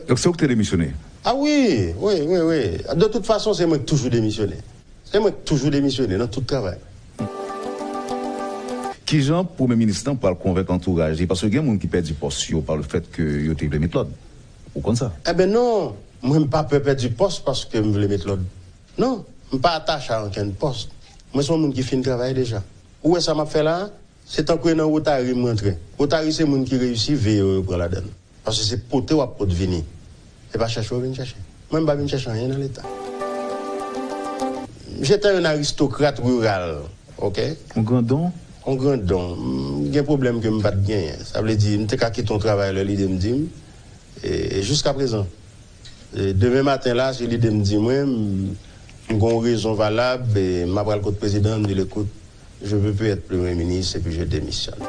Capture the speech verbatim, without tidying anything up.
Donk se ou ki te demisyone? Ah wi, wi, wi, wi. De tout fason, se mwen ki toujou demisyone. Se mwen ki toujou demisyone nan tout travay. Kijan premye minis lan pral konvenk antouraj li? Paske gen moun ki pèdi pòs yo pa le fèt ke yo te vle met lòd. Ou konn sa? Enben non, mwen m pa pè pèdi pòs paske m vle met lòd. Non, m pa atache a ankenn pòs. Mwen se yon moun ki fin travay deja. Ou wè sa m ap fè la a? Se tankou e nan Wotari m rantre. Wotari se moun ki reyisi, V O yo pran ladan l. Paske se pote w ap pot vini. Se pa chèche w vin chèche. Mwen m pa vin chèche anyen nan Leta. J'étais un aristocrate rural, ok? Yon grandon? Yon grandon. M gen pwoblèm ke m pa t genyen. Sa vle di, m te ka kite yon travay lè lide m di m. E jiska prezan. E demen maten la, si lide m di mwen, m m gen yon rezon valab, e m apral kot prezidan, m di l, écoute, je veux plus être premier ministre et puis je démissionne.